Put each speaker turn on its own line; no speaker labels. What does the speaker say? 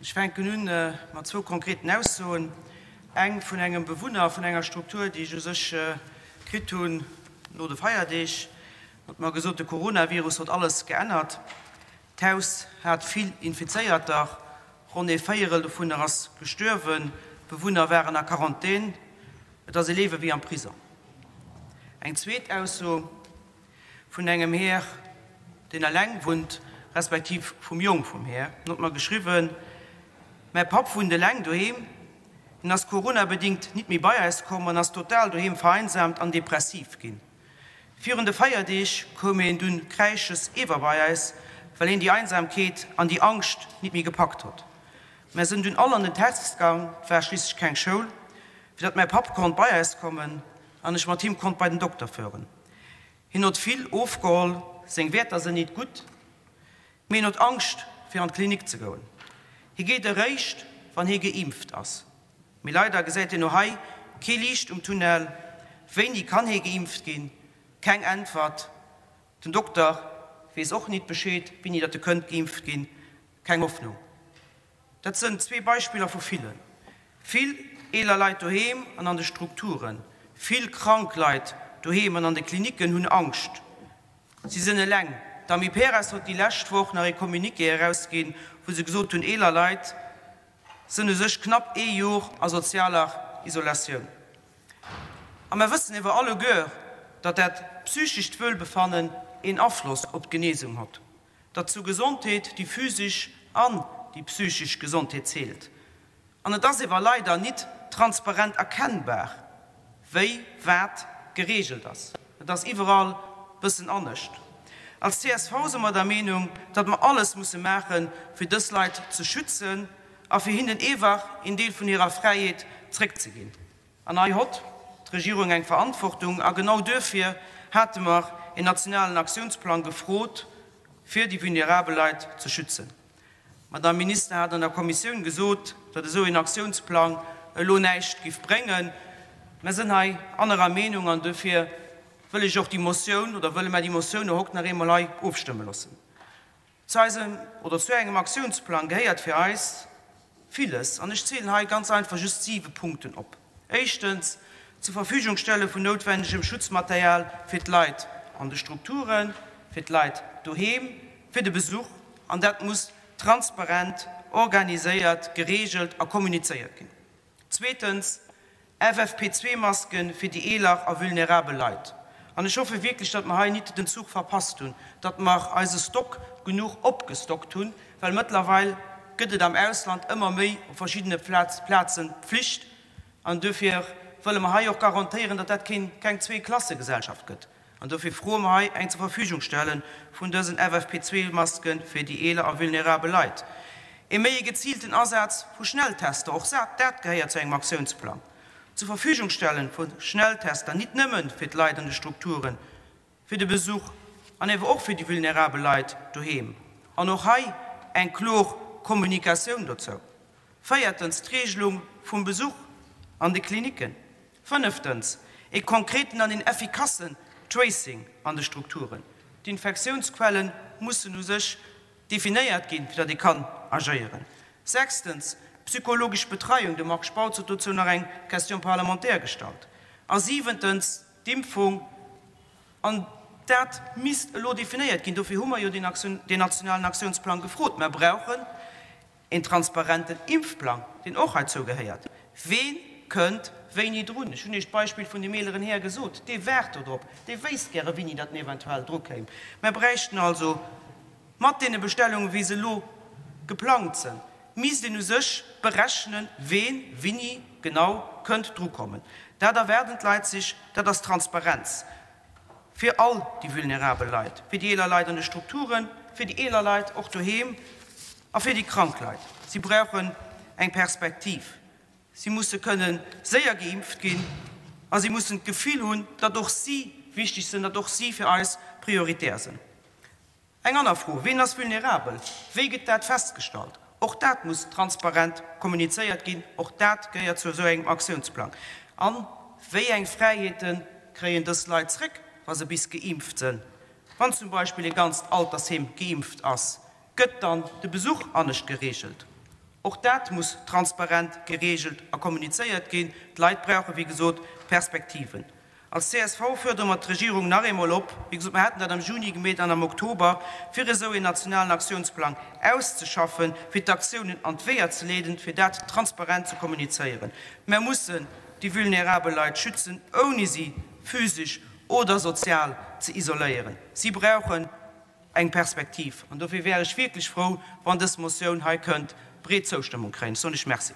Ech fänken un mat zwou konkreten Aussoen. Eng vun engem Bewunner vun enger Struktur, déi ech u sech kritt hunn no de Feierdeeg. En huet mer gesot, de Coronavirus huet alles geännert. D'Haus hat vill Infizéierter, ronn ee Véierel dovunner ass gestuerwen. D'Bewunner waren a Quarantän. Et ass e Liewe wéi am Prisong. Eng zweet Ausso vun engem Här, deen eleng wunnt, respektiv vum Jong vum Här. En huet mer geschriwwen, Mäi Papp wunnt eleng doheem. Hien ass coronabedingt nit méi bei eis komm an ass total doheem vereinsamt an depressiv ginn. Virun de Feierdeeg koum een dunn kräisches ewer bei eis, well een déi Einsamkeet an déi Angscht nit méi gepackt hott. Mär sënn dunn all an den Test gang, 't war schliisslech keng Schoul, fir datt mäi Papp konnt bei eis kommen an ech mat him konnt bei den Dokter fueren. Hien hott vill ofgeholl, seng Wäerter sënn nit gutt, mee en hott Angscht fir an d'Klinik ze goen. Hie geet eréischt, wann hie geimpft ass. Mee leider gesäit een och hei kee Liicht um Tunnel. Wéini kann hee geimpft ginn? Keng Äntwert. Den Dokter weess och nit Bescheed, wéini datt e kënnt geimpft ginn. Keng Hoffnung. Dat sënn zwee Beispiller vu villen. Vill eeler Leit doheem an an de Strukturen, vill krank Leit doheem an an de Klinicken hunn Angscht. Si sënn eleng. D'Amiperas huet déi lescht Woch nach ee Communiqué erausginn, wou se gesot hunn, eeler Leit sënn u sech knapp ee Jor a sozialer Isolatioun. A mer wëssen ewer alleguer, datt dat psychescht Wuelbefannen een Afloss op d'Genesung hott, datt zur Gesondheet déi physisch an déi psychisch Gesondheet zielt. An et ass ewer leider nit transparent erkennbar, wéi wat geregelt ass. Et ass iwwerall bëssen anescht. Als csv si mer der Meenung, datt mer alles musse maachen, fir dës Leit ze schützen a fir hinnen ewer een Deel vun hirer Fräiheet zréckzeginn. An hei hott d'Regierung eng Verantwortung. A genau duerfir hate mer een nationalen Aktiounsplang gefrot, fir déi vulnerabel Leit ze schützen. D'Madame Minister hat an der Kommissioun gesot, datt esou een Aktiounsplang elo näischt giff bréngen. Mer sënn hei anerer Meenung an dofir wëll ech och déi Motioun, oder wëlle mer déi Motioun och hokt nach eemol hei ofstëmme loossen. Zu eisem, oder zu engem Aktiounsplang gehéiert fir eis villes an ech zielen hei ganz einfach just siwe Punkten op. Éischtens, d'Zurverfügungstelle vun noutwendegem Schutzmaterial fir d'Leit an de Strukturen, fir d'Leit doheem, fir de Besuch, an dat muss transparent organiséiert, gereegelt a kommunizéiert ginn. Zweetens, FFP2-Maske fir déi eeler a vulnerabel Leit. An ech hoffe wierklech, datt mer hei nit den Zuch verpasst hunn, datt mer eise Stock genuch opgestockt hunn, well mëttlerweil gëtt et am Ausland ëmmer méi op verschiddene Plazen Pflicht. An duerfir wëlle mer hei och garantéieren, datt dat keng Zweeklassegesellschaft gëtt. An dofir froe mer hei eng Zurverfügungstelle vun dësen FFP2-Maske fir déi eeler a vulnerabel Leit. Ee méi e geziilten Asaz vu Schnelltester, och dat gehéiert zu engem Aktiounsplang. D'Zurverfügungstelle vu Schnelltester nit nëmme fir d'Leit an de Strukturen, fir de Besuch an ewer och fir déi vulnerabel Leit doheem. An och hei eng klor Kommunikatioun dozou. Véiertens, d'Regelung vum Besuch an de Klinicken. Fënneftens, ee konkreten an een effikassen Tracing an de Strukturen. D'Infektiounsquelle mussen u sech definéiert ginn, fir datt ee kann agéieren. Sechstens, d'psychologesch Betreiung, de Marc Spautz huet dozou nach eng Question parlementaire gestallt. A siwentens, d'Impfung, an dat misst elo definéiert ginn, dofir hu mer jo deen nationalen Aktiounsplang gefrot. Mer brauchen Een transparenten Impfplang, deen och heizou gehéiert. Ween kënnt wéini drun? Ech hunn Iech d'Beispill vun deem eeleren Här gesot, dee waart do drop, dee wéisst gäre wéini datt en eventuell dru kéim. Mer bräichten also, mat deene Bestellungen, wéi se elo geplangt sënn, misst een u sech berechnen, ween wéini genau kënnt drukommen. Dat erwaarden d'Leit sech, dat ass Transparenz. Fir all déi vulnerabel Leit, fir déi eeler Leit an de Strukturen, fir déi eeler Leit och doheem a fir déi krank Leit. Si brauchen eng Perspektiv. Si musse kënne séier geimpft ginn a si mussen d'Gefill hunn, datt och si wichteg sinn, datt och si fir eis prioritär sinn. Eng aner Fro, Ween ass vulnerabel? Wéi gëtt dat festgestallt? Och dat muss transparent kommunizéiert ginn. Och dat gehéiert zu esou engem Aktiounsplang. A wéi eng Fräiheete kréien dës Leit zréck, wa se bis geimpft sënn? Wann zum Beispill e ganzt Altersheem geimpft ass, gëtt dann de Besuch anescht gereegelt? Och dat muss transparent gereegelt a kommunizéiert ginn. D'Leit brauche wéi gesot Perspektiven. Als csv fuerdere mer d'Regierung nach eemol op, wéi gesot, mer haten dat am Juni gemeet an am Oktober, fir esou een nationalen Aktiounsplang auszeschaffen, fir d'Aktiounen an d'Weeër ze leeden, fir dat transparent ze kommunizéieren. Mer mussen déi vulnerabel Leit schützen, ouni si physisch oder sozial ze isoléieren. Si brauchen eng Perspektiv. An dofir wär ech wierklech frou, wann dës Motioun hei kënnt breet Zoustëmmung kréien. Ech soen lech Merci.